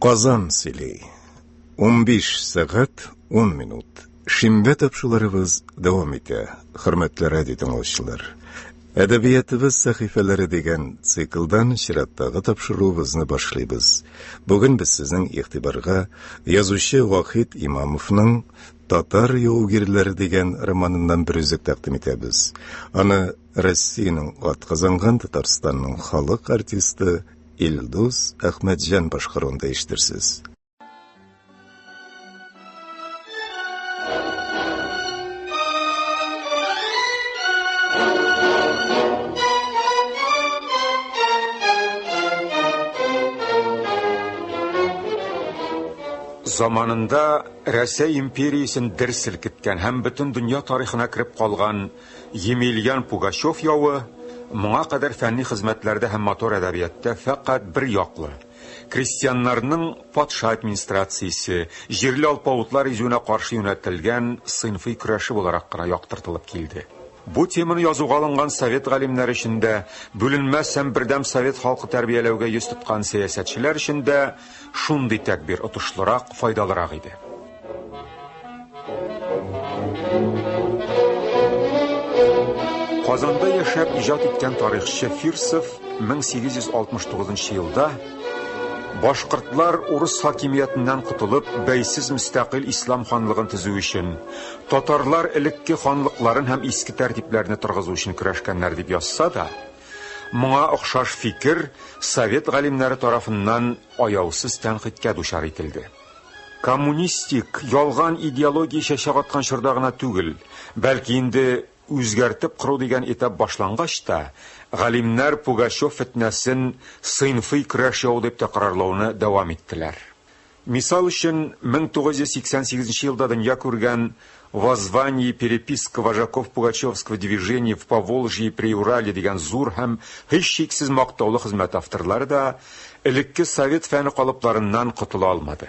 Казан сөйли. 15 сәгать 10 минут. Шимбә тапшыруларыбыз дәвам итә. Хөрмәтле радио тыңлаучылар. Әдәбиятыбыз сәхифәләре дигән циклдан чираттагы тапшыруыбызны башлыйбыз. Бүген без сезнең игътибарга язучы Вахит Имамовның Татар яугирләре дигән романыннан бер өзек тәкъдим итәбез. Аны Россиянең атказанган Татарстанның халык артисты Илдус Әхмәтҗан башкаруында ишетерсез. Заманында Рәсәй империясен дер селкеткән һәм бөтен дөнья тарихына кереп калган Емельян Пугачев явы моңа кадәр фәнни хезмәтләрдә һәм матур әдәбиятта фәкать бер яклы, крестьяннарның патша администрациясе, җирле алпавытлар изүенә каршы юнәтелгән сыйнфый көрәше буларак кына яктыртылып килде. Бу теманы язуга алынган совет галимнәре өчен дә, бүленмәс һәм бердәм совет халкы тәрбияләүгә йөз тоткан сәясәтчеләр өчен дә шундый тәкбир отышлырак, файдалырак иде. Казанда яшәп иҗат иткән тарихчы Фирсов 1869 елда башкортлар урыс хакимиятеннән котылып, бәйсез мөстәкыйль ислам ханлыгын төзү өчен, татарлар элекке ханлыкларын һәм иске тәртипләрне торгызу өчен көрәшкәннәр дип язса да, моңа охшаш фикер совет галимнәре тарафыннан аяусыз тәнкыйтькә дучар ителде. Коммунистик, ялган идеология чәчәк аткан чорда гына түгел, бәлки инде үзгәртеп кору дигән этап башлангач та, галимнәр Пугачев фетнәсен сыйнфый көрәш явы дип тәкрарлауны дәвам иттеләр. Мисал өчен, 1988 елда дөнья күргән Воззвание и переписка вожаков пугачевского движения в Поволжье и Приуралье дигән зур һәм һичшиксез мактаулы хезмәт авторлары да элекке совет фәне калыпларыннан котыла алмады.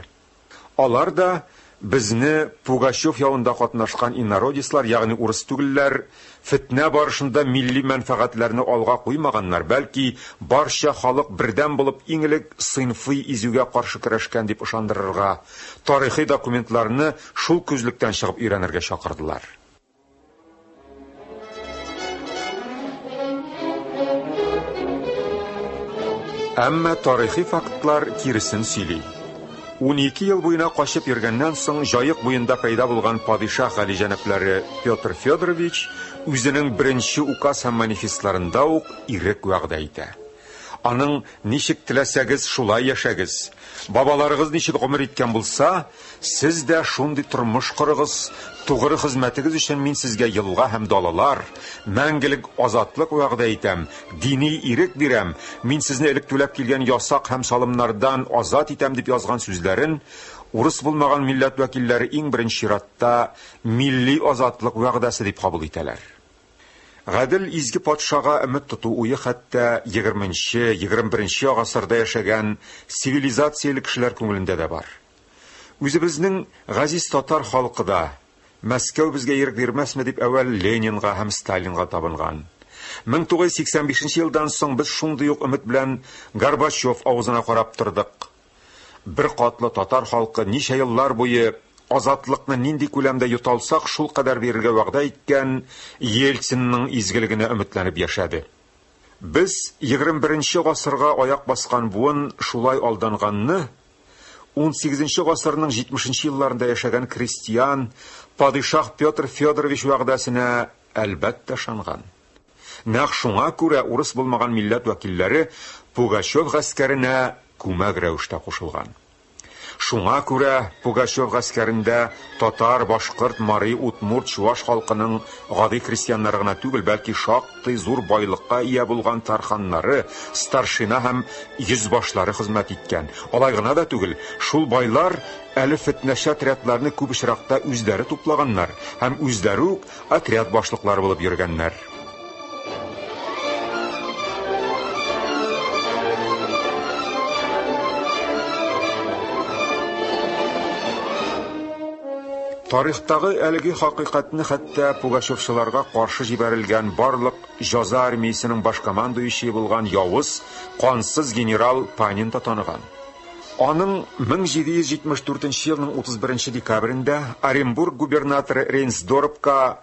Алар да безне Пугачев явында катнашкан инородецлар, ягъни урыс түгелләр, фетнә барышында милли мәнфәгатьләрне алга куймаганнар, бәлки барча халык бердәм булып иң элек сыйнфый изүгә каршы көрәшкән дип ышандырырга, тарихи документларны шул күзлектән чыгып өйрәнергә чакырдылар. Әмма тарихи фактлар киресен сөйли. 12 ел буена качып йөргәннән соң Җаек буенда пәйда булган падишаһ галиҗәнаплары Петр Федорович үзенең беренче указ һәм манифестларында ук ирек вәгъдә итә. Аның ничек теләсәгез, шулай яшәгез. Бабаларыгыз ничек гомер иткән булса, сез дә шундый тормыш корыгыз. Тугры хезмәтегез өчен мин сезгә елга һәм далалар, мәңгелек азатлык вәгъдә итәм, дини ирек бирәм, мин сезне элек түләп килгән ясак һәм салымнардан азат итәм, дип язган сүзләрен урыс булмаган милләт вәкилләре иң беренче чиратта милли азатлык вәгъдәсе дип кабул итәләр. Гадел изге патшага өмет тоту уе хәтта егерменче, 21нче гасырда яшәгән цивилизацияле кешеләр күңелендә дә бар. Үзебезнең газиз татар халкы да, Мәскәү безгә ирек бирмәсме дип әүвәл Ленинга һәм Сталинга табынган. 1985 елдан соң без шундый ук өмет белән Горбачев авызына карап тордык. Бер катлы татар халкы ничә еллар буе азатлыкны нинди күләмдә йоталсак, шул кадәр бирергә вәгъдә иткән Ельцинның изгелегенә өметләнеп яшәде. Без, 21 гасырга аяк баскан буын, шулай алданганны, 18 гасырның 70 елларында яшәгән крестьян, падишаһ Петр Федорович вәгъдәсенә, әлбәттә, ышанган. Нәкъ шуңа күрә урыс булмаган милләт вәкилләре Пугачев гаскәренә күмәк рәвештә кушылган. Шуңа күрә Пугачев гаскәрендә татар, башкорт, мари, удмурт, чуаш халкының гади крестьяннары гына түгел, бәлки шактый зур байлыкка ия булган тарханнары, старшина һәм йөзбашлары хезмәт иткән. Алай гына да түгел, шул байлар әле фетнәче отрядларны күп очракта үзләре туплаганнар һәм үзләре үк отряд башлыклары булып йөргәннәр. Тарихтагы әлеге хакыйкатьне хәтта пугачевчыларга каршы җибәрелгән барлык җаза армиясенең баш командующие булган явыз, кансыз генерал Панин та таныган. Аның 1774 елның 31 декабрендә Оренбург губернаторы Рейнсдорпка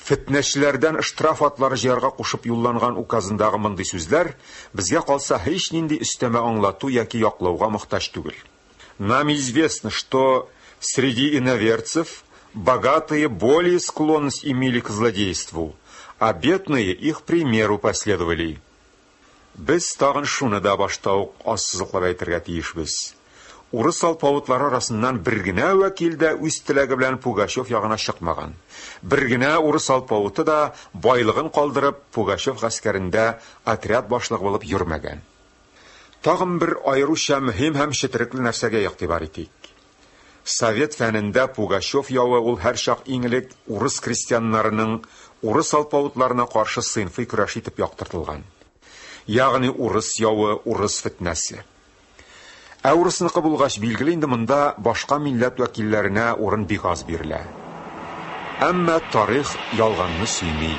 фетнәчеләрдән штраф атлары җыярга кушып юлланган указындагы мондый сүзләр безгә калса һичнинди өстәмә аңлату яки яклауга мохтаҗ түгел. Нам известно, что среди иноверцев богатые более склонность имели к злодейству, а бедные их примеру последовали. Без тагын шуны да башта ук ассызыклап әйтергә тиешбез. Урыс алпавытлары арасыннан бер генә вәкил дә үз теләге белән Пугачев ягына чыкмаган. Бер генә урыс алпавыты да байлыгын калдырып Пугачев гаскәрендә отряд башлыгы булып йөрмәгән. Тагын бер аеруча мөһим һәм четерекле нәрсәгә игътибар итик. Совет фәнендә Пугачев явы ул һәрчак иң элек урыс крестьяннарының урыс алпавытларына каршы сыйнфый көрәш итеп яктыртылган. Ягъни урыс явы, урыс фетнәсе. Ә урысныкы булгач, билгеле инде монда башка милләт вәкилләренә урын бик аз бирелә. Әмма тарих ялганны сөйми.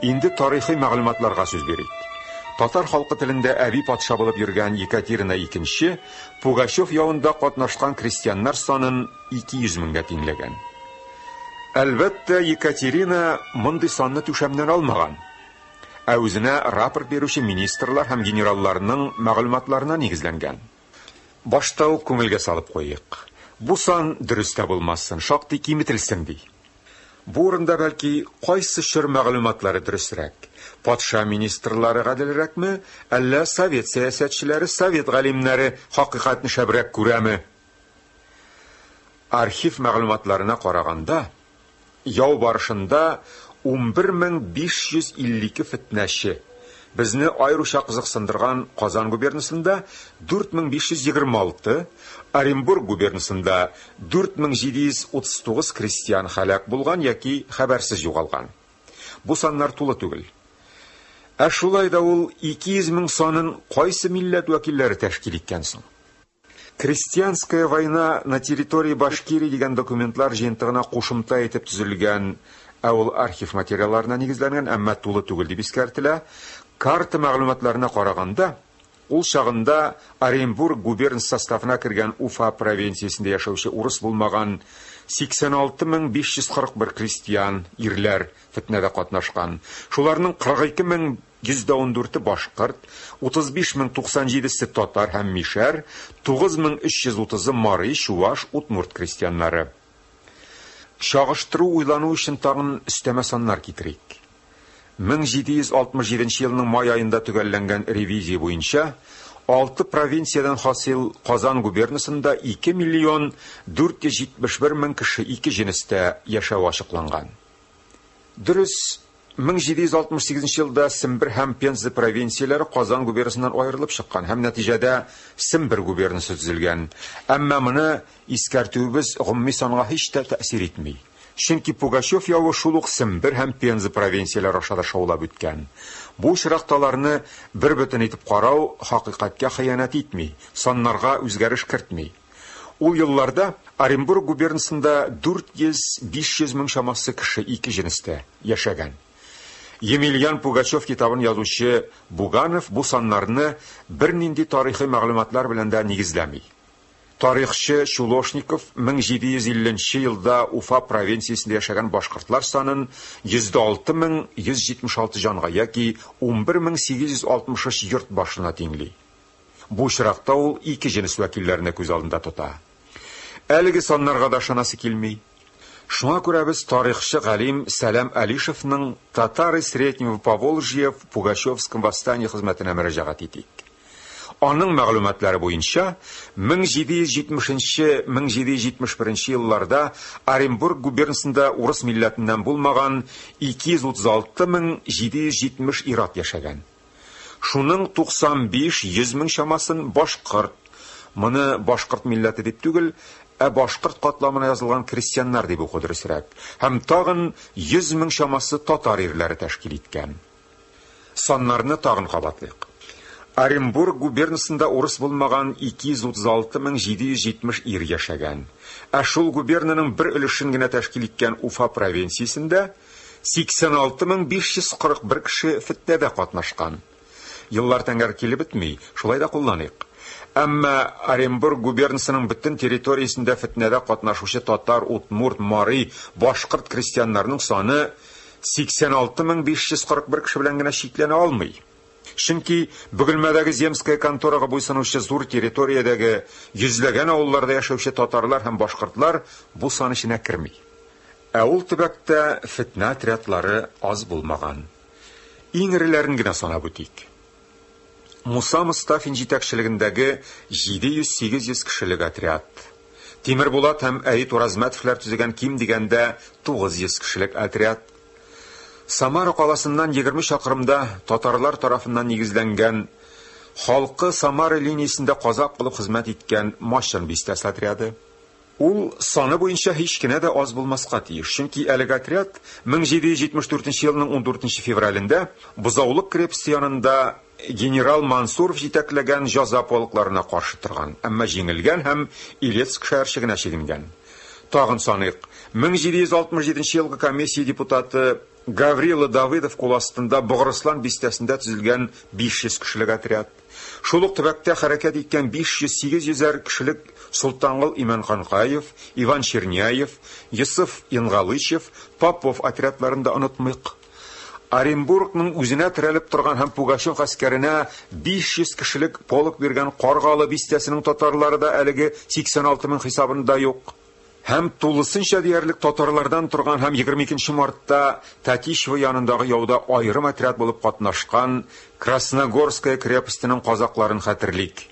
Инде тарихи мәгълүматларга сүз бирик. Татар халкы телендә әби патша булып йөргән Екатерина II Пугачев явында катнашкан крестьяннар санын 200 меңгә тиңләгән. Әлбәттә, Екатерина мондый санны түшәмнән алмаган, ә үзенә рапорт бирүче министрлар һәм генералларның мәгълүматларына нигезләнгән. Башта ук күңелгә салып куйык. Бу сан дөрес тә булмасын, шактый киметелсен ди. Бу урында бәлки кайсы чор мәгълүматлары дөресрәк? Патша министрлары гаделрәкме, әллә совет сәясәтчеләре, совет галимнәре хакыйкатьне шәбрәк күрәме? Архив мәгълүматларына караганда, яу барышында 11552 фетнәче, безне аеруча кызыксындырган Казан губернасында 4526, Оренбург губернасында 4739 крестьян һәлак булган яки хәбәрсез югалган. Бу саннар тулы түгел. Ә шулай да ул 200 мең санын кайсы милләт вәкилләре тәшкил иткән соң? Крестьянская война на территории Башкирии дигән документлар җыентыгына кушымта итеп төзелгән, ә ул архив материалларына нигезләнгән, әмма тулы түгел дип искәртелә. Карта мәгълүматларына караганда, ул чагында Оренбург губернасы составына кергән Уфа провинциясендә яшәүче урыс булмаган 86541 крестьян, ирләр фетнәдә катнашкан. Шуларның 42114-е башкорт, 35097-се татар һәм мишәр, 9330-ы мари, чуваш, удмурт крестьяннары. Чагыштыру уйлану өчен тагын өстәмә саннар китерик. 1767 елның май аенда төгәлләнгән ревизия буенча 6 провинциядән хасил Казан губернасында 2 миллион 471 мең кеше ике җенестә яшәү ачыкланган. Дөрес, 1768 елда Сембер һәм Пенза провинцияләре Казан губернасыннан аерылып чыккан һәм нәтиҗәдә Сембер губернасы төзелгән. Әмма моны искәртүебез гомуми санга һич тә тәэсир итми. Чөнки Пугачев явы шул ук Сембер һәм Пенза провинцияләре аша да шаулап үткән. Бу очракта аларны бер бөтен итеп карау хакыйкатькә хыянәт итми, саннарга үзгәреш кертми. Ул елларда Оренбург губернасында 400-500 мең чамасы кеше ике җенестә яшәгән. Емельян Пугачев китабын язучы Буганов бу саннарны бернинди тарихи мәгълүматлар белән дә нигезләми. Тарихчы Чулошников 1750 елда Уфа провинциясендә яшәгән башкортлар санын 106176 җанга яки 11863 йорт башына тиңли. Бу очракта ул ике җенес вәкилләрен күз алдында тота. Әлеге саннарга да ышанасы килми. Шуңа күрә без тарихчы галим Сәлам Алишевның Татары Среднего Поволжья в Пугачевском восстании хезмәтенә мөрәҗәгать итик. Аның мәгълүматлары буенча 1770-1771 елларда Оренбург губернасында урыс милләтеннән булмаган 236770 ир-ат яшәгән. Шуның 95-100 мең чамасын башкорт, моны башкорт милләте дип түгел, ә башкорт катламына язылган крестьяннар дип уку дөресрәк, һәм тагын 100 мең чамасы татар ирләре тәшкил иткән. Саннарны тагын кабатлыйк. Оренбург губернасында урыс булмаган 236770 ир яшәгән. Ә шул губернаның бер өлешен генә тәшкил иткән Уфа провинциясендә 86541 кеше фетнәдә катнашкан. Еллар тәңгәл килеп бетми, шулай да кулланыйк. Әмма Оренбург губернасының бөтен территориясендә фетнәдә катнашучы татар, удмурт, мари, башкорт крестьяннарының саны 86 541 кеше белән генә чикләнә алмый. Чөнки Бөгелмәдәге земская конторага буйсынучы зур территориядәге йөзләгән авылларда яшәүче татарлар һәм башкортлар бу сан эченә керми. Ә ул төбәктә фетнә отрядлары аз булмаган. Иң эреләрен генә санап үтик. Муса Мостафин җитәкчелегендәге 700-800 кешелек отряд. Тимербулат һәм Әит Уразмәтовлар төзегән ким дигәндә 900 кешелек отряд. Самара каласыннан 20 чакрымда татарлар тарафыннан нигезләнгән, халкы Самара линиясендә казак булып хезмәт иткән Мачын бистәсе отряды. Ул саны буенча һич кенә дә аз булмаска тиеш, чөнки әлеге отряд 1774 елның 14 февралендә Бозаулык крепосте янында генерал Мансуров җитәкләгән җаза полкларына каршы торган, әмма җиңелгән һәм Илецк шәһәрчегенә чигенгән. Тагын саныйк. 1767 елгы комиссия депутаты Гаврила Давыдов кул астында Богырыслан бистәсендә төзелгән 500 кешелек отряд. Шул ук төбәктә хәрәкәт иткән 500-800 кешелек Солтангол Иманханкаев, Иван Черняев, Йосыф Ингалычев, Попов отрядларын да онытмыйк. Оренбургның үзенә терәлеп торган һәм Пугачев гаскәренә 500 кешелек полк биргән Каргалы бистәсенең татарлары да әлеге 86 мең хисабында юк. Һәм тулысынча диярлек татарлардан торган һәм 22 мартта Татищево янындагы яуда аерым отряд булып катнашкан Красногорская крепостының казакларын хәтерлик.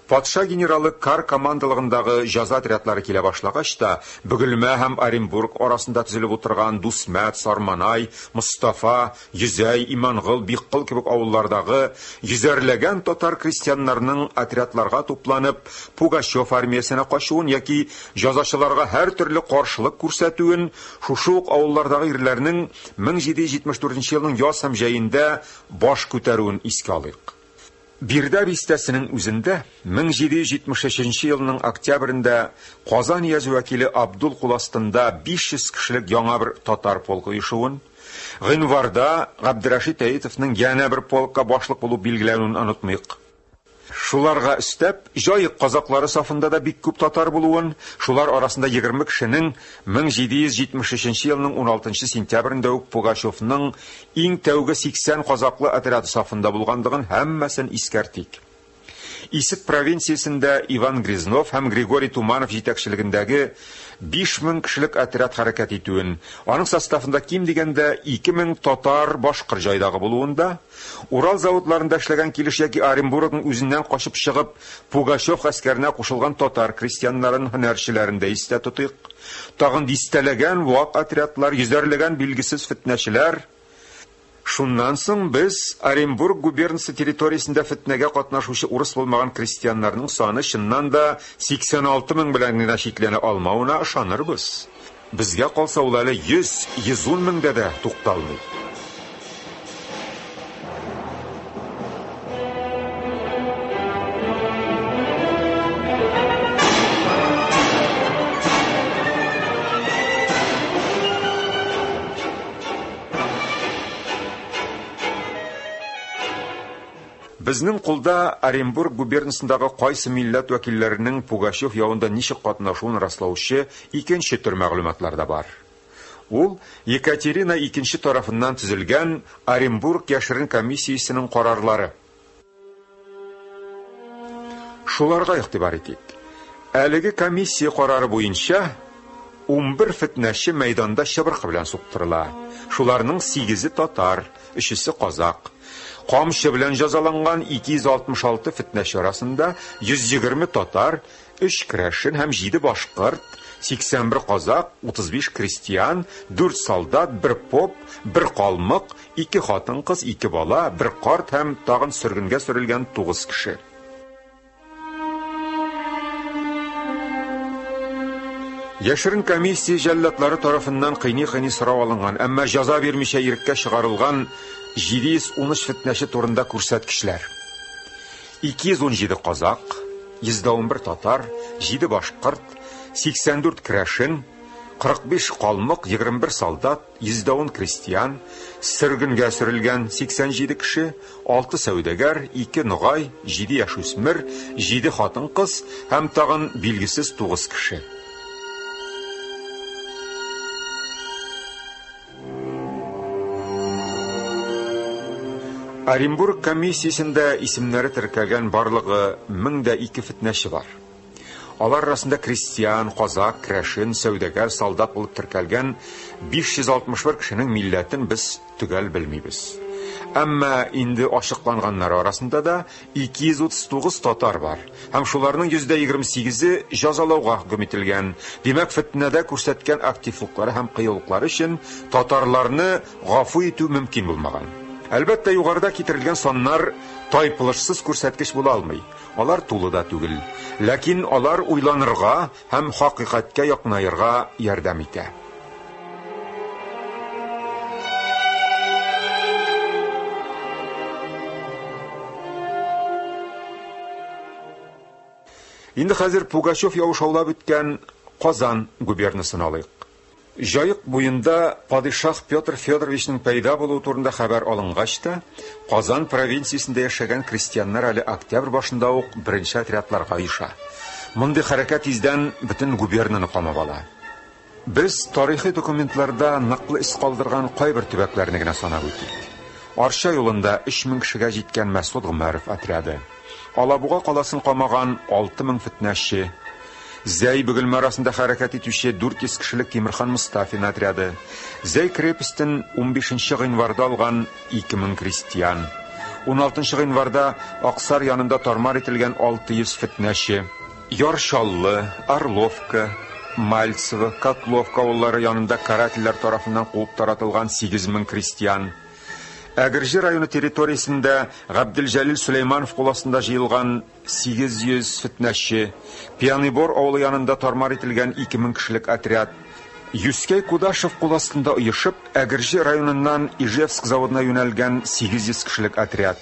Патша генералы Кар командалыгындагы җаза отрядлары килә башлагач та, Бөгелмә һәм Оренбург арасында төзелеп утырган Дусмәт, Сарманай, Мостафа, Йөзәй, Имангол, Биккол кебек авыллардагы йөзәрләгән татар крестьяннарының отрядларга тупланып, Пугачев армиясенә качуын яки җазачыларга һәр төрле каршылык күрсәтүен, шушы ук авыллардагы ирләрнең 1774 елның яз һәм җәендә баш күтәрүен искә алыйк. Бирдә бистәсенең үзендә 1773 елның октябрендә Казан өязе вәкиле Абдул кул астында 500 кешелек яңа бер татар полкы оешуын, гыйнварда Габдрәшит Әитовның янә бер полкка башлык булып билгеләнүен онытмыйк. Шуларга өстәп, Җаек казаклары сафында да бик күп татар булуын, шулар арасында 20 кешенең 1773 елның 16 сентябрендә үк Пугачевның иң тәүге 80 казаклы отряды сафында булганлыгын һәммәсен искәртик. Исет провинциясендә Иван Грязнов һәм Григорий Туманов җитәкчелегендәге 5000 кешелек отряд хәрәкәт итүен, аның составында ким дигәндә 2000 татар башкорт җайдагы булуын да, Урал заводларында эшләгән килеш яки Оренбургның үзеннән качып чыгып, Пугачев гаскәренә кушылган татар крестьяннарын, һөнәрчеләрен дә истә тотыйк. Тагын дистәләгән вак отрядлар, йөзәрләгән билгесез фетнәчеләр. Шуннан соң без Оренбург губернасы территориясендә фетнәгә катнашучы урыс булмаган крестьяннарның саны чыннан да 86 мең белән генә чикләнә алмавына ышанырбыз. Безгә калса ул әле 100-110 меңдә дә тукталмый. Безнең кулда Оренбург губернасындагы кайсы милләт вәкилләренең Пугачев явында ничек катнашуын раслаучы икенче төр мәгълүматлар да бар. Ул Екатерина II тарафыннан төзелгән Оренбург яшерен комиссиясенең карарлары. Шуларга игътибар итик. Әлеге комиссия карары буенча 11 фетнәче мәйданда чыбыркы белән суктырыла. Шуларның 8-е татар, 3-се казак. Камчы белән җәзаланган 266 фетнәче арасында 120 татар, 3 керәшен һәм 7 башкорт, 81 казак, 35 крестьян, 4 солдат, 1 поп, 1 калмык, 2 хатын-кыз, 2 бала, 1 карт һәм тагын сөргенгә сөрелгән 9 кеше. Яшерен комиссия җәлладлары тарафыннан кыйный-кыйный сорау алынган, әмма җәза бирмичә иреккә чыгарылган 713 фетнәче турында күрсәткечләр. 217 казак, 111 татар, 7 башкорт, 84 керәшен, 45 калмык, 21 солдат, 110 крестьян, сөргенгә сөрелгән 87 кеше, 6 сәүдәгәр, 2 ногай, 7 яшүсмер, 7 хатын-кыз һәм тагын билгесез 9 кеше. Оренбург комиссиясендә исемнәре теркәлгән барлыгы 1002 фетнәче бар. Алар арасында крестьян, казак, крәшен, сәүдәгәр, солдат булып теркәлгән 561 кешенең милләтен без төгәл белмибез. Әмма инде ачыкланганнары арасында да 239 татар бар һәм шуларның 28%-е җәзалауга хөкем ителгән. Димәк, фетнәдә күрсәткән активлыклары һәм кыюлыклары өчен татарларны гафу итү мөмкин булмаган. Әлбәттә, югарыда китерелгән саннар тайпылышсыз күрсәткеч була алмый. Алар тулы да түгел. Ләкин алар уйланырга һәм хакыйкатькә якынаерга ярдәм итә. Инде хәзер Пугачев явы шаулап үткән Казан губернасын алыйк. Җаек буенда падишаһ Петр Федоровичның пәйда булуы турында хәбәр алынгач та, Казан провинциясендә яшәгән крестьяннар әле октябрь башында ук беренче отрядларга оеша. Мондый хәрәкәт тиздән бөтен губернаны камап ала. Без тарихи документларда ныклы эз калдырган кайбер төбәкләрне генә санап үтик. Арча юлында 3000 кешегә җиткән Мәсгуд Гомәров отряды, Алабуга каласын камаган 6000 фетнәче, Зәй Бөгелмә арасында хәрәкәт итүче 400 кешелек Тимерхан Мостафин отряды, Зәй крепостен 15 гыйнварда алган 2000 крестьян, 16 гыйнварда Аксар янында тармар ителгән 600 фетнәче, Яр Чаллы, Орловка, Мальцево, Котловка авыллары янында карательләр тарафыннан куып таратылган 8000 крестьян, Әгерҗе районы территориясендә Габделҗәлил Сөләйманов кул астында җыелган 800 фетнәче, Пьяный Бор авылы янында тармар ителгән 2000 кешелек отряд, Юскәй Кудашев кул астында оешып, Әгерҗе районыннан Ижевск заводына юнәлгән 800 кешелек отряд.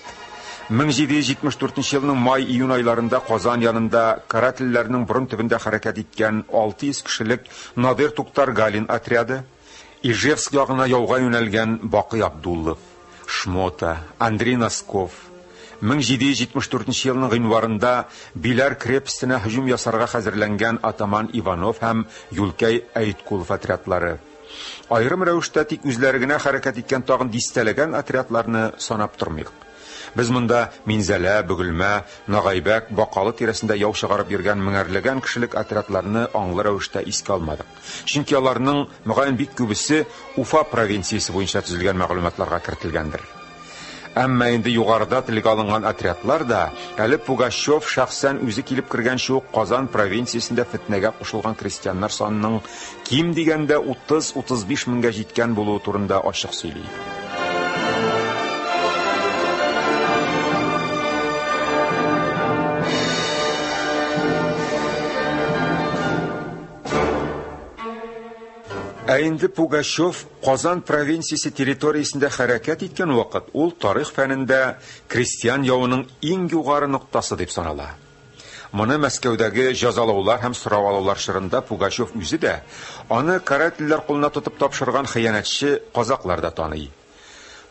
1774 елның май-июнь айларында Казан янында карательләрнең борын төбендә хәрәкәт иткән 600 кешелек Надир Туктаргалин отряды, Ижевск ягына яуга юнәлгән Бакый Абдуллов, Шмота, Андрей Носков, 1774 елның гыйнварында Биләр крепостенә һөҗүм ясарга хәзерләнгән атаман Иванов һәм Юлкәй Әйткулов отрядлары. Аерым рәвештә тик үзләре генә хәрәкәт иткән тагын дистәләгән отрядларны санап тормыйк. Без монда Минзәлә, Бөгелмә, Нагайбәк, Бакалы тирәсендә яу чыгарып йөргән меңәрләгән кешелек отрядларны аңлы рәвештә искә алмадык. Чөнки аларның, мөгаен, бик күбесе Уфа провинциясе буенча төзелгән мәгълүматларга кертелгәндер. Әмма инде югарыда телгә алынган отрядлар да әле Пугачев шәхсән үзе килеп кергәнче үк Казан провинциясендә фетнәгә кушылган крестьяннар санының ким дигәндә 30-35 меңгә җиткән булуы турында ачык сөйли. Ә инде Пугачев Казан провинциясе территориясендә хәрәкәт иткән вакыт ул тарих фәнендә крестьян явының иң югары ноктасы дип санала. Моны Мәскәүдәге җәзалаулар һәм сорау алулар чорында Пугачев үзе дә, аны карательләр кулына тотып тапшырган хыянәтче казаклар да таный.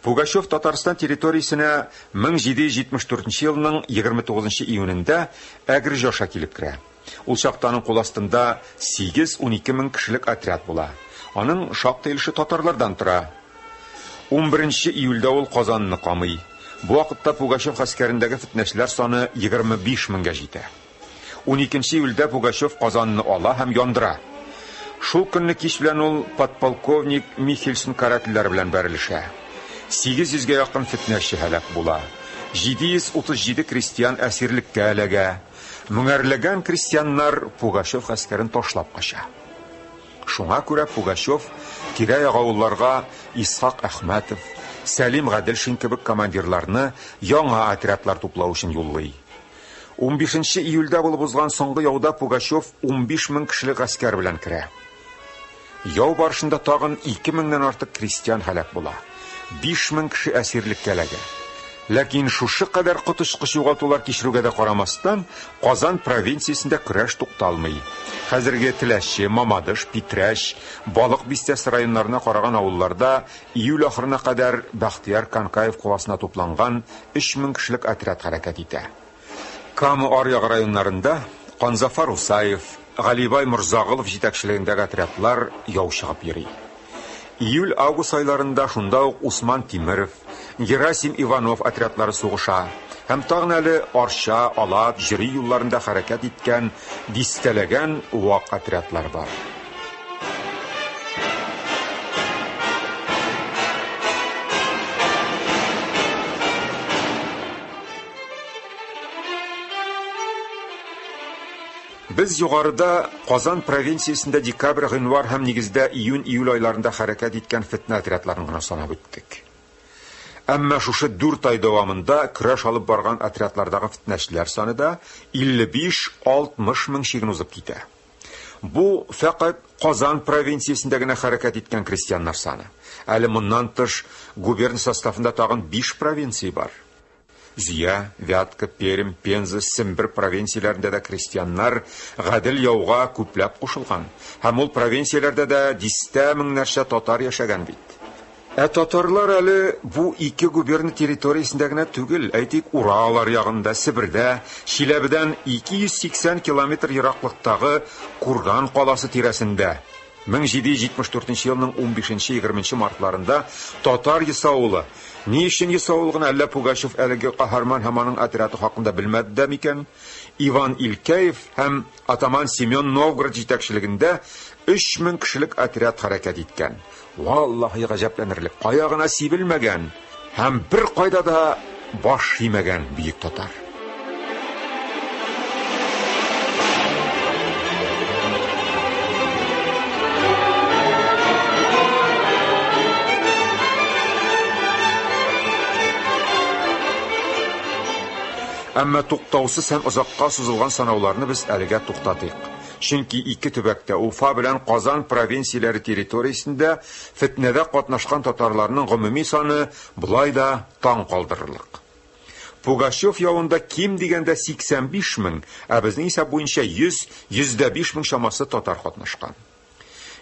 Пугачев Татарстан территориясенә 1774 елның 29 июнендә Әгерҗе аша килеп керә. Ул чакта аның кул астында 8-12 мең кешелек отряд була. Аның шактый өлеше татарлардан тора. 11 июльдә ул Казанны камый. Бу вакытта Пугачев гаскәрендәге фетнәчеләр саны 25 меңгә җитә. 12 июльдә Пугачев Казанны ала һәм яндыра. Шул көнне кич белән ул подполковник Михельсон карательләре белән бәрелешә. 800гә якын фетнәче һәлак була. 737 крестьян әсирлеккә эләгә. Меңәрләгән крестьяннар Пугачев гаскәрен ташлап кача. Шуңа күрә Пугачев тирә-як авылларга Исхак Әхмәтов, Сәлим Гаделшин кебек командирларны яңа отрядлар туплау өчен юллый. 15 июльдә булып узган соңгы яуда Пугачев 15 мең кешелек гаскәр белән керә. Яу барышында тагын 2 меңнән артык крестьян һәлак була. 5 мең кеше әсирлеккә эләгә. Ләкин шушы кадәр коточкыч югалтулар кичерүгә дә карамастан, Казан провинциясендә көрәш тукталмый. Хәзерге Теләче, Мамадыш, Питрәч, Балык Бистәсе районнарына караган авылларда июль ахырына кадәр Бәхтияр Канкаев кул астына тупланган 3000 кешелек отряд хәрәкәт итә. Кама аръягы районнарында Канзафар Усаев, Галибай Морзагылов җитәкчелегендәге отрядлар яу чыгып йөри. Июль-август айларында шунда ук Усман Тимеров, Герасим Иванов отрядлары сугыша һәм тагын әле Арча, Алат, Җөри юлларында хәрәкәт иткән дистәләгән вак отрядлар бар. Без югарыда Казан провинциясендә декабрь, гыйнвар һәм нигездә июнь-июль айларында хәрәкәт иткән фетнә отрядларын гына санап үттек. Әмма шушы дүрт ай дәвамында көрәш алып барган отрядлардагы фетнәчеләр саны да 55-60 мең чиген узып китә. Бу фәкать Казан провинциясендә генә хәрәкәт иткән крестьяннар саны. Әле моннан тыш губерна составында тагын биш провинция бар. Зөя, Вятка, Пермь, Пенза, Сембер провинцияләрендә дә крестьяннар гадел яуга күпләп кушылган һәм ул провинцияләрдә дә дистә меңнәрчә татар яшәгән бит. Ә татарлар әле бу ике губерна территориясендә генә түгел, әйтик, Урал аръягында, Себердә, Чиләбедән 280 километр ераклыктагы Курган каласы тирәсендә 1774 елның 15-20 мартларында татар ясавылы, ни өчен ясавыл гына, әллә Пугачев әлеге каһарман һәм аның отряды хакында белмәде дә микән, Иван Илкәев һәм атаман Семен Новгород җитәкчелегендә 3000 кешелек отряд хәрәкәт иткән. Валлаһи гаҗәпләнерлек, кая гына сибелмәгән һәм беркайда да баш имәгән бөек татар. Әмма туктаусыз һәм озакка сузылган санауларны без әлегә туктатыйк. Чөнки ике төбәктә, Уфа белән Казан провинцияләре территориясендә фетнәдә катнашкан татарларның гомуми саны болай да таң калдырырлык. Пугачев явында ким дигәндә 85 мең, ә безнең исәп буенча 100, 105 мең чамасы татар катнашкан.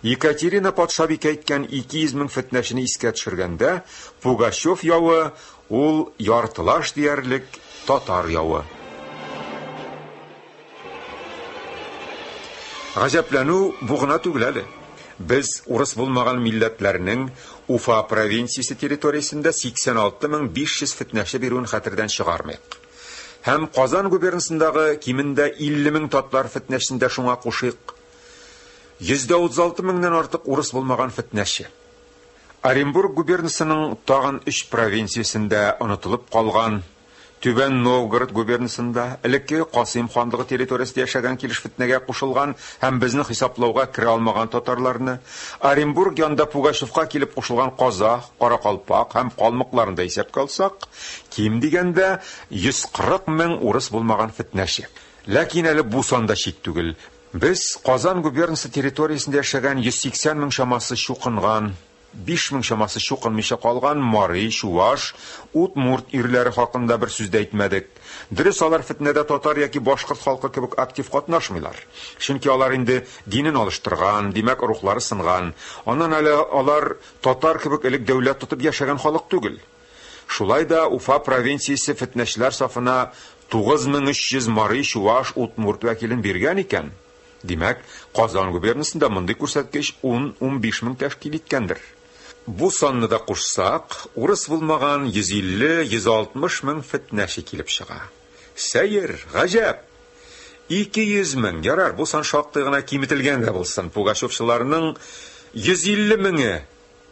Екатерина патшабикә әйткән 200 мең фетнәчене искә төшергәндә, Пугачев явы ул яртылаш диярлек татар явы. Гаҗәпләнү бу гына түгел әле. Без урыс булмаган милләтләрнең Уфа провинциясе территориясендә 86 500 фетнәче бирүен хәтердән чыгармыйк. Һәм Казан губернасындагы кимендә 50 мең татар фетнәчесен дә шуңа кушыйк. 136 меңнән артык урыс булмаган фетнәче. Оренбург губернасының тагын өч провинциясендә онытылып калган Түбән Новгород губернасында, элеккеге Касыйм ханлыгы территориясендә яшәгән килеш фетнәгә кушылган һәм безнең хисаплауга керә алмаган татарларны, Оренбург янында Пугачевка килеп кушылган казах, каракалпак һәм калмыкларны да исәпкә алсак, ким дигәндә 140 мең урыс булмаган фетнәче. Ләкин әле бу сан да чик түгел. Без Казан губернасы территориясендә яшәгән 180 мең чамасы чукынган, 5000 чамасы чукынмыйча калган мари, чуваш, удмурт ирләре хакында бер сүз дә әйтмәдек. Дөрес, алар фетнәдә татар яки башкорт халкы кебек актив катнашмыйлар. Чөнки алар инде динен алыштырган, димәк, рухлары сынган. Аннан әле алар татар кебек элек дәүләт тотып яшәгән халык түгел. Шулай да Уфа провинциясе фетнәчеләр сафына 9300 мари, чуваш, удмурт вәкилен биргән икән. Димәк, Казан губернасында мондый күрсәткеч 10-15 мең тәшкил иткәндер. Бу санны да кушсак, урыс булмаган 150-160 мең фетнәче килеп чыга. Сәер, гаҗәп! 200 мең, ярар, бу сан шактый гына киметелгән дә булсын, пугачевчыларның 150 меңе,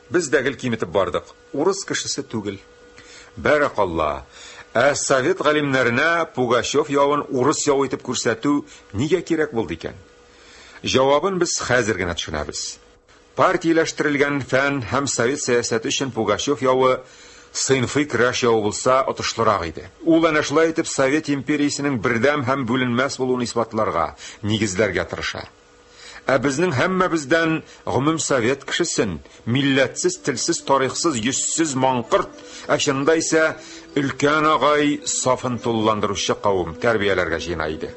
без дә гел киметеп бардык, урыс кешесе түгел. Бәрәкалла! Ә совет галимнәренә Пугачев явын урыс явы итеп күрсәтү нигә кирәк булды икән? Җавабын без хәзер генә төшенәбез. Партияләштерелгән фән һәм совет сәясәте өчен Пугачев явы сыйнфый көрәш явы булса отышлырак иде. Ул әнә шулай итеп Совет империясенең бердәм һәм бүленмәс булуын исбатларга, нигезләргә тырыша. Ә безнең һәммәбездән гомум совет кешесен, милләтсез, телсез, тарихсыз, йөзсез маңкырт, ә чынында исә өлкән агай сафын тулыландыручы кавым тәрбияләргә җыена иде.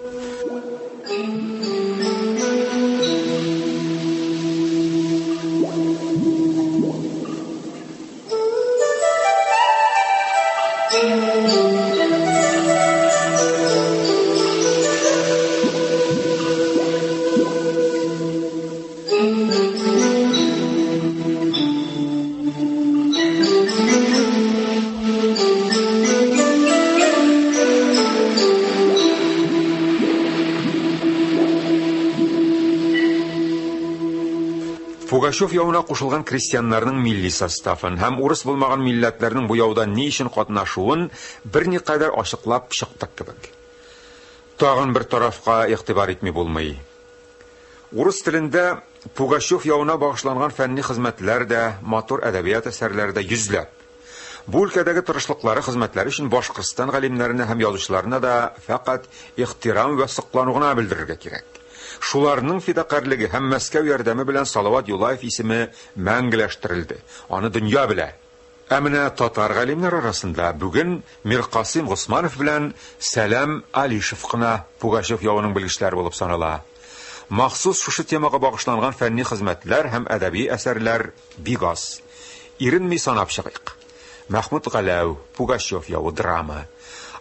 Пугачев явына кушылган крестьяннарның милли составын һәм урыс булмаган милләтләрнең бу яуда ни өчен катнашуын берникадәр ачыклап чыктык кебек. Тагын бер тарафка игътибар итми булмый. Урыс телендә Пугачев явына багышланган фәнни хезмәтләр дә, матур әдәбият әсәрләре дә йөзләп. Бу өлкәдәге тырышлыклары, хезмәтләре өчен Башкортстан галимнәренә һәм язучыларына да фәкать ихтирам вә соклану гына белдерергә кирәк. Шуларның фидакарьлеге һәм Мәскәү ярдәме белән Салават Юлаев исеме мәңгеләштерелде. Аны дөнья белә. Ә менә татар галимнәре арасында бүген Миркасыйм Госманов белән Сәлам Алишев кына Пугачев явының белгечләре булып санала. Махсус шушы темага багышланган фәнни хезмәтләр һәм әдәби әсәрләр бик аз. Иренми санап чыгыйк. Мәхмүт Галәү, Пугачев явы драма.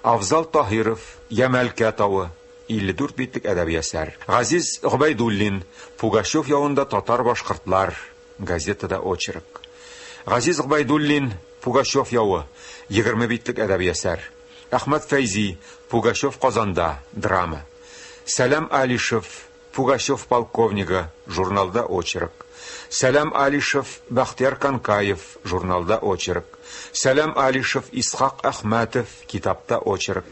Афзал Таһиров, Ямәлкә тавы, 54 битлек әдәби әсәр. Газиз Гобәйдуллин, Пугачев явында татар-башкортлар, газетада очерк. Газиз Гобәйдуллин, Пугачев явы, 20 битлек әдәби әсәр. Әхмәт Фәйзи, Пугачев Казанда, драма. Сәлам Алишев, Пугачев полковнигы, журналда очерк. Сәлам Алишев, Бәхтияр Канкаев, журналда очерк. Сәлам Алишев, Исхак Әхмәтов, китапта очерк.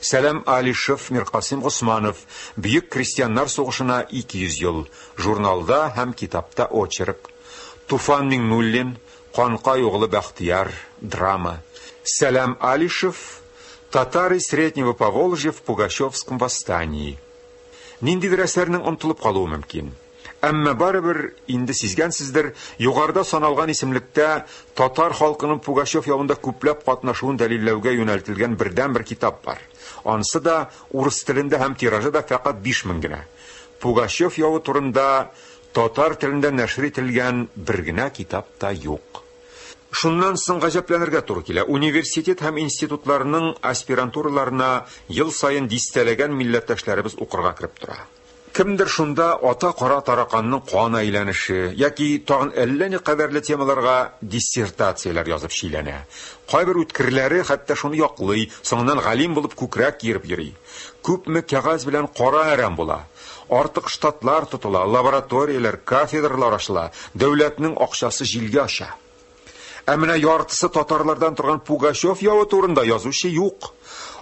Сәлам Алишев, Миркасыйм Госманов, Бөек крестьяннар сугышына 200 ел, журналда һәм китапта очерк. Туфан Миңнуллин, Канкай углы Бәхтияр, драма. Сәлам Алишев, Татары Среднего Поволжья в Пугачевском восстании. Ниндидер әсәрнең онытылып калуы мөмкин. Әмма барыбер, инде сизгәнсездер, югарыда саналган исемлектә татар халкының Пугачев явында күпләп катнашуын дәлилләүгә юнәлтелгән бердәнбер китап бар. Анысы да урыс телендә һәм тиражы да фәкать 5000 генә. Пугачев явы турында татар телендә нәшер ителгән бер генә китап та юк. Шуннан соң гаҗәпләнергә туры килә. Университет һәм институтларның аспирантураларына ел саен дистәләгән милләттәшләребез укырга кереп тора. Кемдер шунда ата кара тараканның кан әйләнеше яки тагын әллә ни кадәрле темаларга диссертацияләр язып чиләнә. Кайбер үткерләре хәтта шуны яклый, соңыннан галим булып күкрәк киереп йөри. Күпме кәгазь белән кара әрәм була. Артык штатлар тотыла, лабораторияләр, кафедралар ачыла, дәүләтнең акчасы җилгә оча. Ә менә яртысы татарлардан торган Пугачев явы турында язучы юк.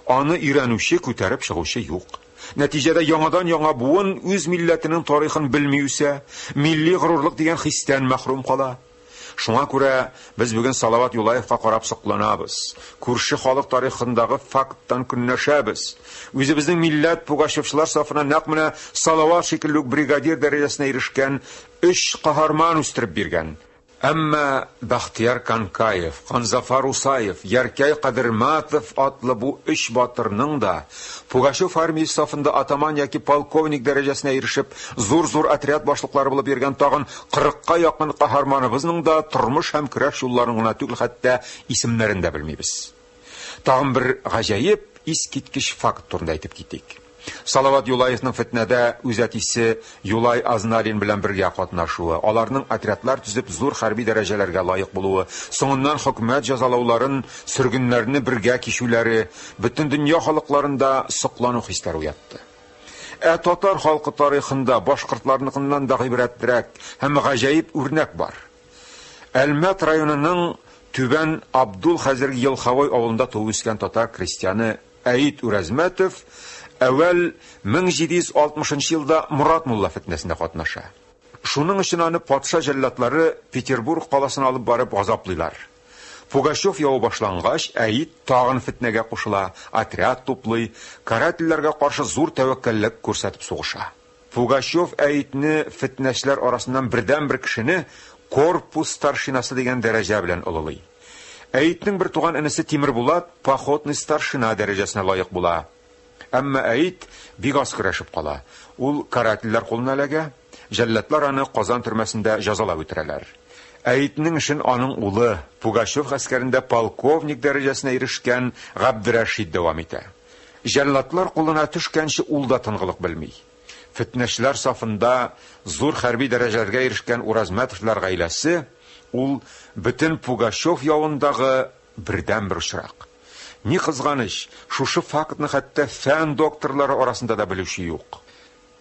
Аны өйрәнүче, күтәреп чыгучы юк. Нәтиҗәдә яңадан-яңа буын үз милләтенең тарихын белми үсә, милли горурлык дигән хистән мәхрүм кала. Шуңа күрә без бүген Салават Юлаевка карап сокланабыз. Күрше халык тарихындагы факттан көнләшәбез. Үзебезнең милләт пугачевчылар сафына нәкъ менә Салават шикелле үк бригадир дәрәҗәсенә ирешкән өч каһарман үстереп биргән. Әмма Бәхтияр Канкаев, Канзафар Усаев, Яркәй Кадермәтов атлы бу өч батырның да Пугачев армиясе сафында атаман яки полковник дәрәҗәсенә ирешеп, зур-зур отряд башлыклары булып йөргән тагын 40-ка якын каһарманыбызның да тормыш һәм көрәш юлларын гына түгел, хәтта исемнәрен дә белмибез. Тагын бер гаҗәеп, искиткеч факт турында әйтеп китик. Салават Юлаевның фетнәдә үз әтисе Юлай Азналин белән бергә катнашуы, аларның отрядлар төзеп зур хәрби дәрәҗәләргә лаек булуы, соңыннан хөкүмәт җәзалауларын, сөргеннәрне бергә кичүләре бөтен дөнья халыкларында соклану хисләре уятты. Ә татар халкы тарихында башкортларныкыннан да гыйбрәтлерәк һәм гаҗәеп үрнәк бар. Әлмәт районының Түбән Абдул хәзерге Елховой авылында туып үскән татар крестьяны Әит Үрәзмәтов әүвәл 1760 елда Морат мулла фетнәсендә катнаша. Шуның өчен аны патша җәлладлары Петербург каласына алып барып газаплыйлар. Пугачев явы башлангач, Әит тагын фетнәгә кушыла, отряд туплый, карательләргә каршы зур тәвәккәллек күрсәтеп сугыша. Пугачев Әитне фетнәчеләр арасыннан бердәнбер кешене корпус старшинасы дигән дәрәҗә белән олылый. Әитнең бер туган энесе Тимербулат походный старшина дәрәҗәсенә лаек була. Әмма Әит бик аз көрәшеп кала. Ул карательләр кулына эләгә, җәлладлар аны Казан төрмәсендә җәзалап үтерәләр. Әитнең эшен аның улы, Пугачев гаскәрендә полковник дәрәҗәсенә ирешкән Габдерәшит дәвам итә. Җәлладлар кулына төшкәнче ул да тынгылык белми. Фетнәчеләр сафында зур хәрби дәрәҗәләргә ирешкән Уразмәтовлар гаиләсе ул бөтен Пугачев явындагы бердәнбер очрак. Ни кызганыч, шушы фактны хәтта фән докторлары арасында да белүче юк.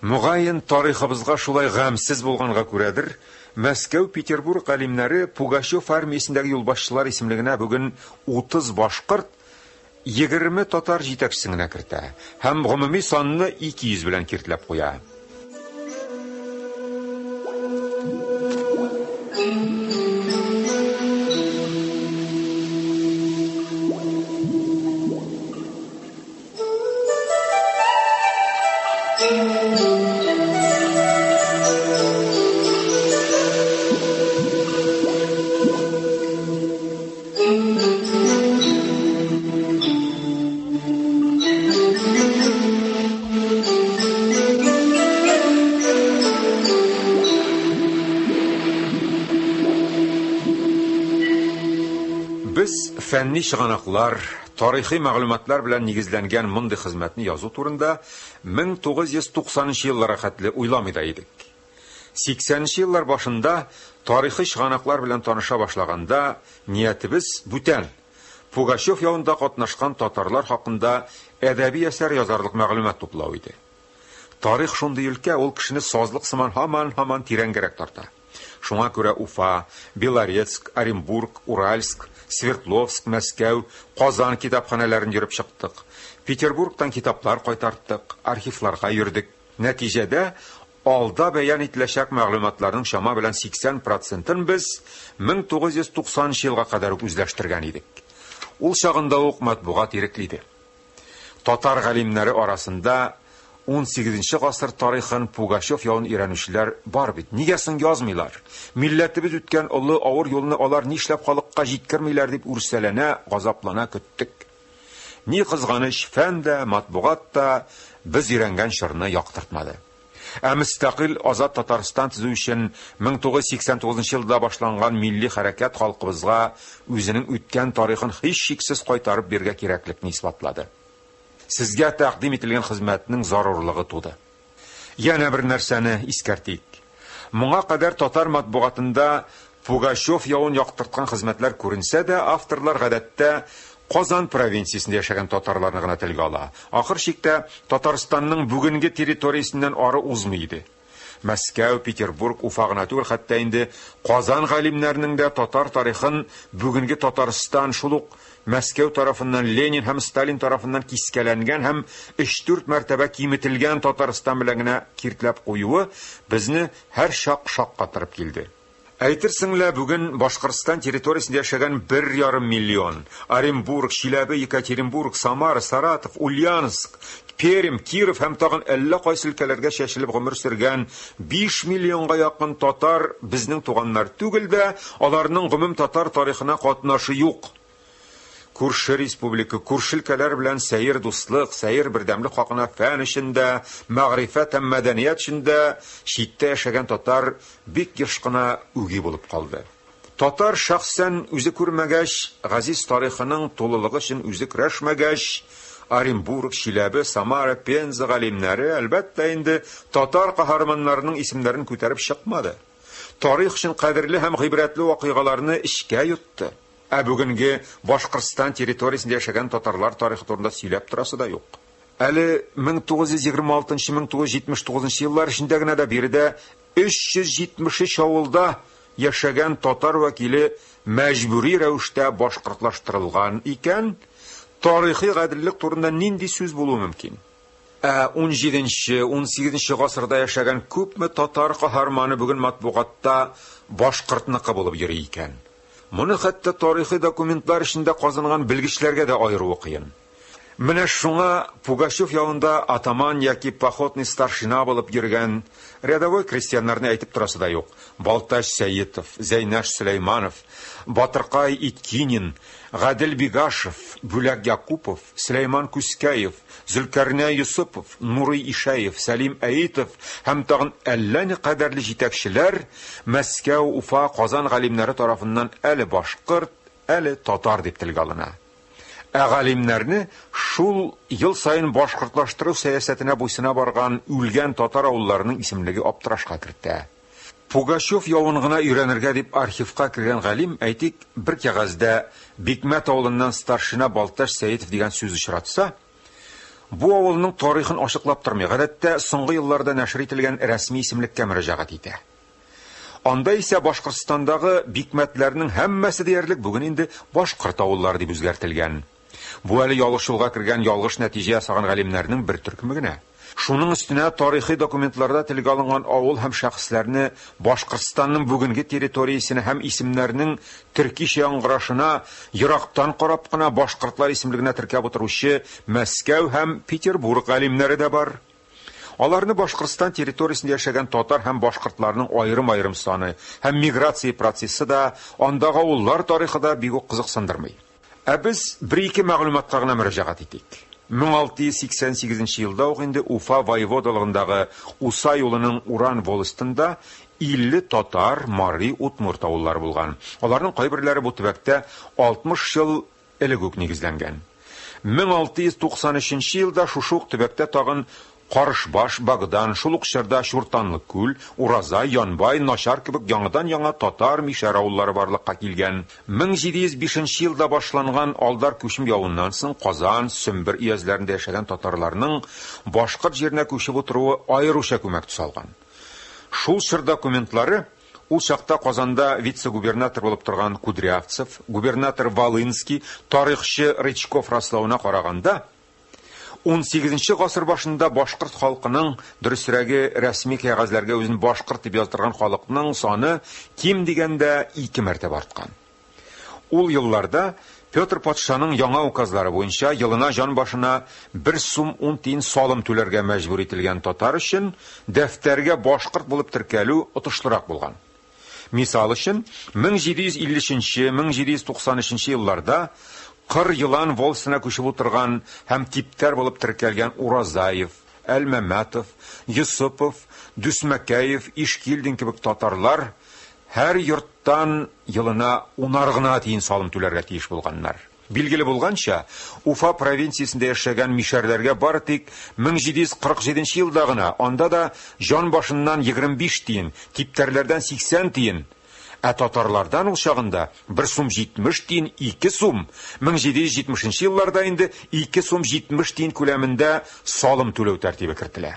Мөгаен, тарихыбызга шулай гамьсез булганга күрәдер, Мәскәү, Петербург галимнәре Пугачев армиясендәге юлбашчылар исемлегенә бүген 30 башкорт, 20 татар җитәкчесен генә кертә һәм гомуми санны 200 белән киртләп куя. Без фәнни чыганаклар, тарихи мәгълүматлар белән нигезләнгән мондый хезмәтне язу турында 1990 нчы елларга хәтле уйламый да идек. 80 нче еллар башында тарихи чыганаклар белән таныша башлаганда, ниятебез бүтән, Пугачев явында катнашкан татарлар хакында әдәби әсәр язарлык мәгълүмат туплау иде. Тарих шундый өлкә, ул кешене сазлык сыман һаман-һаман тирәнгәрәк тарта. Шуңа күрә Уфа, Белорецк, Оренбург, Уральск, Свердловск, Мәскәү, Казан китапханәләрен йөреп чыктык. Петербургтан китаплар кайтарттык, архивларга йөрдек. Нәтиҗәдә, алда бәян ителәчәк мәгълүматларның чама белән 80 процентын без 1990 нчы елга кадәр үк үзләштергән идек. Ул чагында ук матбугат ирекле иде. Татар галимнәре арасында унсигезенче гасыр тарихын, Пугачев явын өйрәнүчеләр бар бит. Нигә соң язмыйлар? Милләтебез үткән олы, авыр юлны алар нишләп халыкка җиткермиләр дип үрсәләнә, газаплана көттек. Ни кызганыч, фән дә, матбугат та без өйрәнгән чорны яктыртмады. Ә мөстәкыйль азат Татарстан төзү өчен 1989 елда башланган милли хәрәкәт халкыбызга үзенең үткән тарихын һичшиксез кайтарып бирергә кирәклекне исбатлады. Сезгә тәкъдим ителгән хезмәтнең зарурлыгы туды. Янә бер нәрсәне искәртик. Моңа кадәр татар матбугатында Пугачев явын яктырткан хезмәтләр күренсә дә, авторлар гадәттә Казан провинциясендә яшәгән татарларны гына телгә ала. Ахыр чиктә, Татарстанның бүгенге территориясеннән ары узмый иде. Мәскәү, Петербург, Уфа гына түгел, хәтта инде Казан галимнәренең дә татар тарихын бүгенге Татарстан, шул ук Мәскәү тарафыннан Ленин һәм Сталин тарафыннан кискәләнгән һәм өч-дүрт мәртәбә киметелгән Татарстан белән генә киртләп куюы безне һәрчак шаккатырып килде. Әйтерсең лә, бүген Башкортстан территориясендә яшәгән 1,5 миллион, Оренбург, Чиләбе, Екатеринбург, Самара, Саратов, Ульяновск, Пермь, Киров һәм тагын әллә кайсы өлкәләргә чәчелеп гомер сөргән 5 миллионга якын татар безнең туганнар түгел дә, аларның гомум татар тарихына катнашы юк. Күрше республика, күрше өлкәләр белән сәер дуслык, сәер бердәмлек хакына фән өчен дә, мәгърифәт һәм мәдәният өчен дә читтә яшәгән татар бик еш кына үги булып калды. Татар шәхсән үзе күрмәгәч, газиз тарихының тулылыгы өчен үзе көрәшмәгәч, Оренбург, Чиләбе, Самара, Пенза галимнәре, әлбәттә инде, татар каһарманнарының исемнәрен күтәреп чыкмады. Тарих өчен кадерле һәм гыйбрәтле вакыйгаларны эчкә йотты. Ә бүгенге Башкортстан территориясендә яшәгән татарлар тарихы турында сөйләп торасы да юк. Әле 1926-1979 еллар эчендә генә дә биредә 373 авылда яшәгән татар вәкиле мәҗбүри рәвештә башкортлаштырылган икән, тарихи гаделлек турында нинди сүз булуы мөмкин? Ә унҗиденче, унсигезенче гасырда яшәгән күпме татар каһарманы бүген матбугатта башкортныкы булып йөри икән? Моны хәтта тарихи документлар эчендә казынган белгечләргә дә аеруы кыен. Менә шуңа Пугачев янында атаман яки походный старшина булып йөргән рядовой крестьяннарны әйтеп торасы да юк. Балтач Сәетов, Зәйнәш Сөләйманов, Батыркай Иткинин, Гадел Бигашев, Бүләк Якупов, Сөләйман Күзкәев, Зөлкәрнәй Йосыпов, Нурый Ишәев, Сәлим Әитов һәм тагын әллә никадәрле җитәкчеләр Мәскәү, Уфа, Казан галимнәре тарафыннан әле башкорт, әле татар дип телгә алына. Ә галимнәрне шул ел саен башкортлаштыру сәясәтенә буйсына барган үлгән татар авылларының исемлеге аптырашка кертә. Пугачев явын гына өйрәнергә дип архивка кергән галим, әйтик, бер кәгазьдә Бикмәт авылыннан старшина Балтач Сәетов дигән сүз очратса, Бу авылның тарихын ачыклап тормый, гадәттә соңгы елларда нәшер ителгән рәсми исемлеккә мөрәҗәгать итә. Анда исә Башкортстандагы бикмәтләрнең һәммәсе диярлек бүген инде башкорт авыллары дип үзгәртелгән. Бу әле ялгыш юлга кергән ялгыш нәтиҗә ясаган галимнәрнең бер төркеме генә. Шуның өстенә тарихи документларда телгә алынган авыл һәм шәхесләрне Башкортстанның бүгенге территориясенә һәм исемнәрнең төркичә яңгырашына ерактан карап кына башкортлар исемлегенә теркәп утыручы Мәскәү һәм Петербург галимнәре дә бар. Аларны Башкортстан территориясендә яшәгән татар һәм башкортларның аерым-аерым саны һәм миграция процессы да, андагы авыллар тарихы да бик үк кызыксындырмый. Ә без бер-ике мәгълүматка гына мөрәҗәгать итик. 1688 елда ук инде Уфа воеводалыгындагы Уса юлының Уран волостында 50 татар, мари, удмурт авыллары булган. Аларның кайберләре бу төбәктә 60 ел элек үк нигезләнгән. 1693 елда шушы ук төбәктә тагын Карышбаш, Богдан, шул ук чорда Чуртанлы күл, Уразай, Янбай, Начар кебек яңадан-яңа татар, мишәр авыллары барлыкка килгән. 1705 елда башланган Алдар Күчем явыннан соң Казан, Сембер өязләрендә яшәгән татарларның башкорт җиренә күчеп утыруы аеруча күмәк төс алган. Шул чор документлары ул чакта Казанда вице-губернатор булып торган Кудрявцев, губернатор Волынский, тарихчы Рычков раславына караганда, 18 гасыр башында башкорт халкының, дөресрәге, рәсми кәгазьләргә үзен башкорт дип яздырган халыкның саны ким дигәндә ике мәртәбә арткан. Ул елларда Петр патшаның яңа указлары буенча елына җан башына 1 сум 10 тиен салым түләргә мәҗбүр ителгән татар өчен дәфтәргә башкорт булып теркәлү отышлырак булган. Мисал өчен, 1753-1793 елларда Кыр елан волостена күчеп утырган һәм типтәр булып теркәлгән Уразаев, Әлмәмәтов, Йосыпов, Дүсмәкәев, Ишкилдин кебек татарлар һәр йорттан елына унар гына тиен салым түләргә тиеш булганнар. Билгеле булганча, Уфа провинциясендә яшәгән мишәрләргә бары тик 1747 елда гына, анда да җан башыннан 25 тиен, типтәрләрдән 80 тиен, ә татарлардан ул чагында 1 сум 70 тиен, 2 сум, 1770 елларда инде 2 сум 70 тиен күләмендә салым түләү тәртибе кертелә.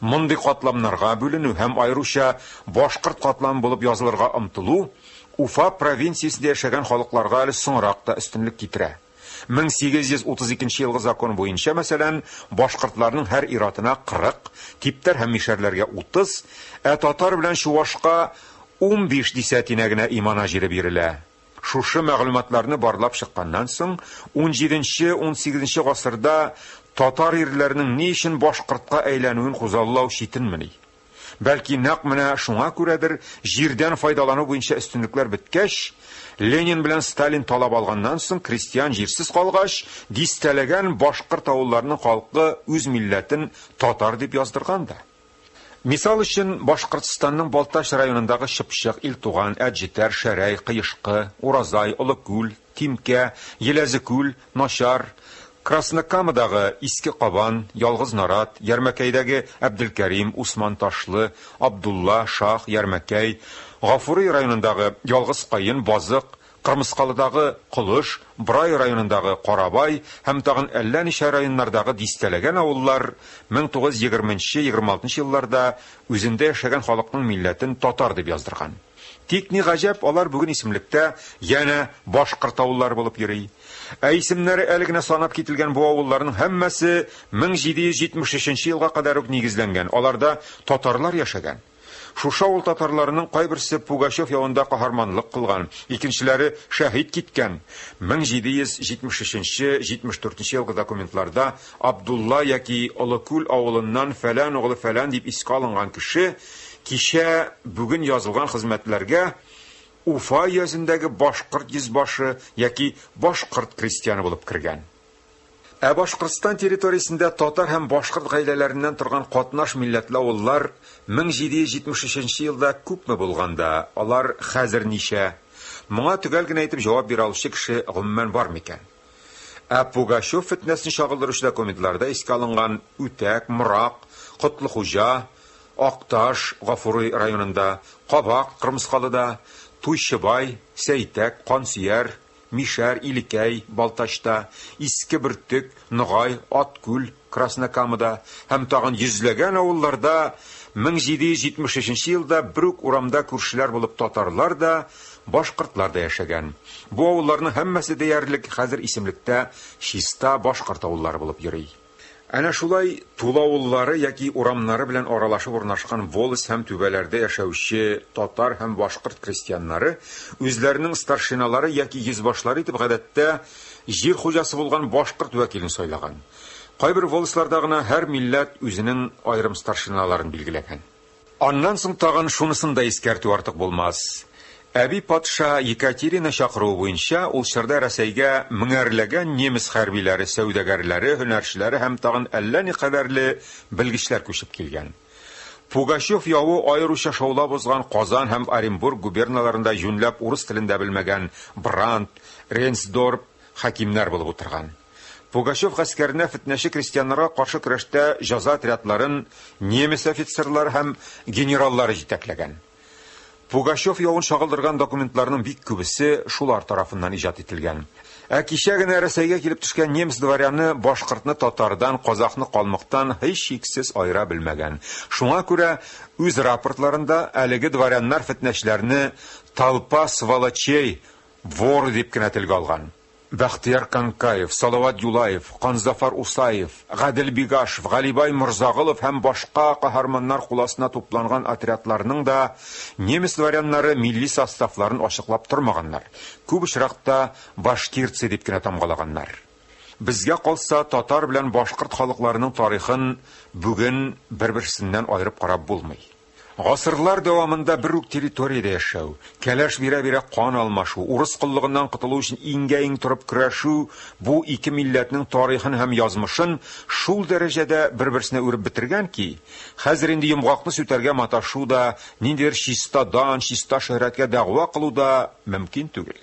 Мондый катламнарга бүленү һәм аеруча башкорт катламы булып язылырга омтылу Уфа провинциясендә яшәгән халыкларга әле соңрак та өстенлек китерә. 1832 елгы закон буенча, мәсәлән, башкортларның һәр иратына 40, типтәр һәм мишәрләргә 30, ә татар белән чувашка 15 дисәтинә генә имана җире бирелә. Шушы мәгълүматларны барлап чыкканнан соң, 17-18 гасырда татар ирләренең ни өчен башкортка әйләнүен күзаллау читенмени? Бәлки нәкъ менә шуңа күрәдер, җирдән файдалану буенча өстенлекләр беткәч, Ленин белән Сталин талап алганнан соң крестьян җирсез калгач, дистәләгән башкорт авылларының халкы үз милләтен татар дип яздырган да. Мисал өчен, Башкортстанның Балтач районындагы Чыпчык, Илтуган, Әтҗетәр, Шәрәй, Кыешкы, Уразай, Олыкүл, Тимкә, Еләзекүл, Начар, Краснокамадагы Иске Кабан, Ялгыз Нарат, Ярмәкәйдәге Әбделкәрим, Усман Ташлы, Абдулла, Шах, Ярмәкәй, Гафури районындагы Ялгыз Каен, Базык, Кырмыскалыдагы Колыш, Борай районындагы Карабай һәм тагын әллә ничә районнардагы дистәләгән авыллар 1920-26 елларда үзендә яшәгән халыкның милләтен татар дип яздырган. Тик ни гаҗәп, алар бүген исемлектә янә башкорт авыллары булып йөри. Ә исемнәре әле генә санап кителгән бу авылларның һәммәсе 1773 елга кадәр үк нигезләнгән, аларда татарлар яшәгән. Шушы авыл татарларының кайберсе Пугачев явында каһарманлык кылган, икенчеләре шәһит киткән. 1773-74 елгы документларда Абдулла яки Олыкүл авылыннан фәлән углы фәлән дип искә алынган кеше кичә бүген язылган хезмәтләргә Уфа өязендәге башкорт йөзбашы яки башкорт крестьяны булып кергән. Ә Башкортстан территориясендә татар һәм башкорт гаиләләреннән торган катнаш милләтле авыллар 1773 елда күпме булган да, алар хәзер ничә? Моңа төгәл генә итеп җавап бирә алучы кеше гомумән бар микән? Ә Пугачев фетнәсен чагылдыручы документларда искә алынган Үтәк, Морак, Котлыхуҗа, Акташ, Гафури районында, Кабак, Кырмыскалыда, Туйчыбай, Сәйтәк, Кансөяр, Мишәр, Илекәй, Балтачта, Иске Бөртек, Ногай, Аткүл, Краснокамада һәм тагын йөзләгән авылларда 1773 елда бер үк урамда күршеләр булып татарлар да, башкортлар да яшәгән. Бу авылларның һәммәсе диярлек хәзер исемлектә чиста башкорт авыллары булып йөри. Әнә шулай Тула авыллары яки урамнары белән аралашып урнашкан волость һәм түбәләрдә яшәүче татар һәм башкорт крестьяннары үзләренең старшиналары яки йөзбашлары итеп гадәттә җир хуҗасы булган башкорт вәкилен сайлаган. Кайбер волостьларда гына һәр милләт үзенең аерым старшиналарын билгеләгән. Аннан соң тагын шунысын да искәртү артык булмас. Әби патша Екатерина чакыруы буенча ул чорда Рәсәйгә меңәрләгән немец хәрбиләре, сәүдәгәрләре, һөнәрчеләре һәм тагын әллә никадәрле белгечләр күчеп килгән. Пугачев явы аеруча шаулап узган Казан һәм Оренбург губерналарында җүнләп урыс телен дә белмәгән Брандт, Ренсдорп хакимнәр булып утырган. Пугачев гаскәренә фетнәче крестьяннарга каршы көрәштә җәза отрядларын немец офицерлары һәм генераллары җитәкләгән. Пугачев явын чагылдырган документларның бик күбесе шулар тарафыннан иҗат ителгән. Ә кичә генә Рәсәйгә килеп төшкән немец дворяны башкортны татардан, казахны калмыктан һичшиксез аера белмәгән. Шуңа күрә үз рапортларында әлеге дворяннар фетнәчеләрне толпа сволочей, воры дип кенә телгә алган. Бәхтияр Канкаев, Салават Юлаев, Канзафар Усаев, Гадел Бигашев, Галибай Морзагылов һәм башка каһарманнар кул астына тупланган отрядларның да немец дворяннары милли составларын ачыклап тормаганнар. Күп очракта башкирцы дип кенә тамгалаганнар. Безгә калса, татар белән башкорт халыкларының тарихын бүген бер-берсеннән аерып карап булмый. Гасырлар дәвамында бер үк территориядә яшәү, кәләш бирә-бирә кан алмашу, урыс коллыгыннан котылу өчен иңгә-иң торып көрәшү бу ике милләтнең тарихын һәм язмышын шул дәрәҗәдә бер-берсенә үреп бетергән ки, хәзер инде йомгакны сүтәргә маташу да, ниндидер чиста дан, чиста шөһрәткә дәгъва кылу да мөмкин түгел.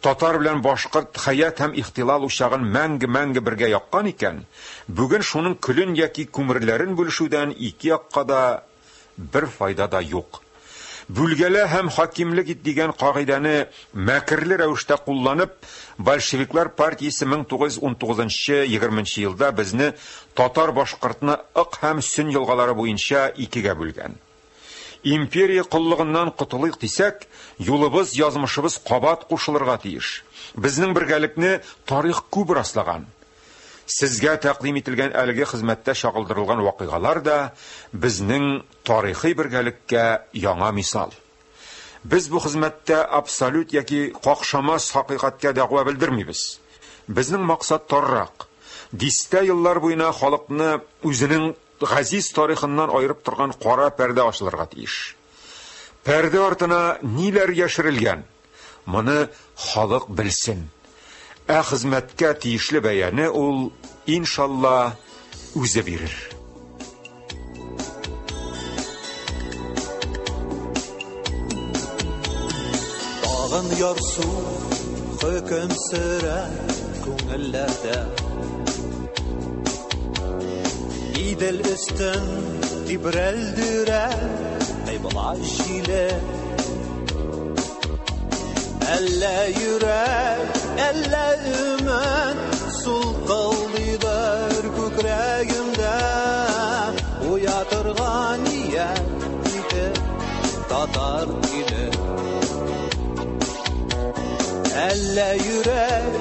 Татар белән башкорт хәят һәм ихтилал учагын мәңге-мәңге бергә яккан икән, бүген шуның көлен яки күмерләрен бүлешүдән ике якка да бер файда да юк. Бүлгәлә һәм хакимлек ит дигән кагыйдәне мәкерле рәвештә кулланып, большевиклар партиясе 1919-20 елда безне татар-башкортны Ык һәм Сөн елгалары буенча икегә бүлгән. Империя коллыгыннан котылыйк дисәк, юлыбыз, язмышыбыз кабат кушылырга тиеш. Безнең бергәлекне тарих күп раслаган. Сезгә тәкъдим ителгән әлеге хезмәттә чагылдырылган вакыйгалар да безнең тарихи бергәлеккә яңа мисал. Без бу хезмәттә абсолют яки какшамас хакыйкатькә дәгъва белдермибез. Безнең максат таррак. Дистә еллар буена халыкны үзенең газиз тарихыннан аерып торган кара пәрдә ачылырга тиеш. Пәрдә артына ниләр яшерелгән? Моны халык белсен. Ә хезмәткә тиешле бәяне ул, иншалла, үзе бирер. Тагын ярсу хөкем сөрә күңелләрдә. Идел өстен тибрәлдерә кыйбла җиле. Әллә йөрәк, әллә өмет сулкылдыйдыр күкрәгемдә. Уятырга ният итеп татар иле. Әллә йөрәк,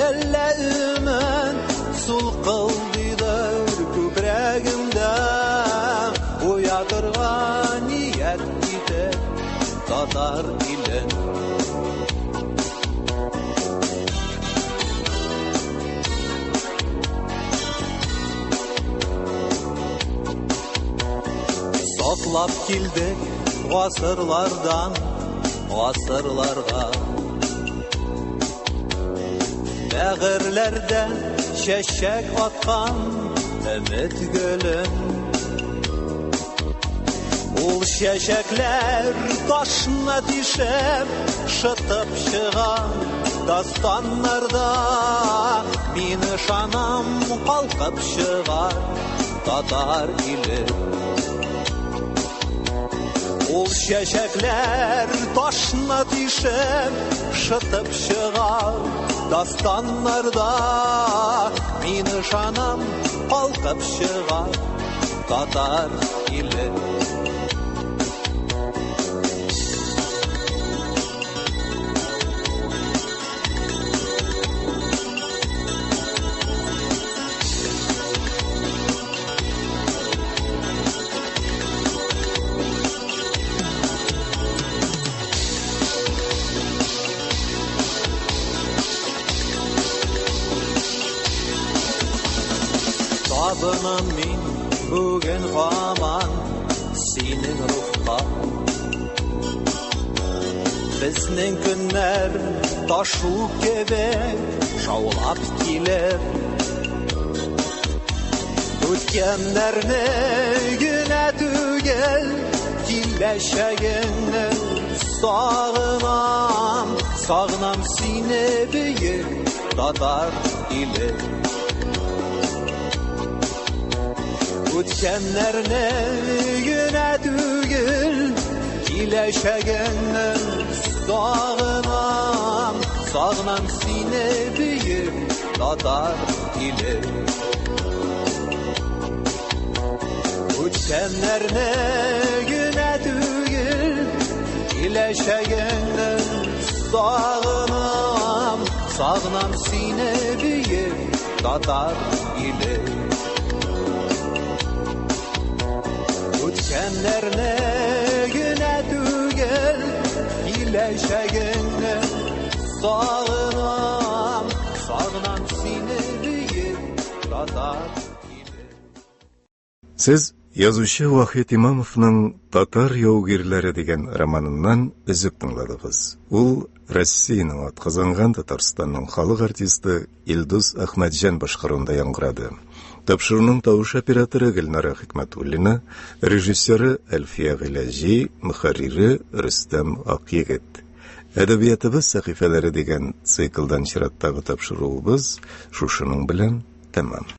әллә өмет сулкылдыйдыр күкрәгемдә. Уятырга ният итеп татар илен. Саклап килдек гасырлардан гасырларга. Бәгырьләрдә чәчәк аткан өмет гөлен. Ул чәчәкләр ташны тишеп, шытып чыга дастаннарда. Мин ышанам, калкып чыгар татар иле. Ул чәчәкләр ташны тишеп, шытып чыга дастаннарда. Мин ышанам, калкып чыга татар иле. Табынам мин бүген һаман синең рухка. Безнең көннәр ташу кебек шаулап килер. Үткәннәрне генә түгел, киләчәгеңне сагынам, сагынам сине, бөек татар иле. Үткәннәрне генә түгел, киләчәгеңне сагынам, сагынам сине, бөек татар иле. Үткәннәрне генә түгел, киләчәгеңне сагынам, сагынам сине, бөек татар иле. Үткәннәрне генә түгел, киләчәгеңне сагынам, сагынам сине, бөек татар иле. Сез язучы Вахит Имамовның Татар яугирләре дигән романыннан өзек тыңладыгыз. Ул Россиянең атказанган, Татарстанның халык артисты Илдус Әхмәтҗан башкаруында яңгырады. Тапшыруның тавыш операторы Гөлнара Хикмәтуллина, режиссеры Әлфия Гыйләҗи, мөхәррире Рөстәм Акъегет. Әдәбиятыбыз сәхифәләре дигән циклдан чираттагы тапшыруыбыз шушының белән тәмам.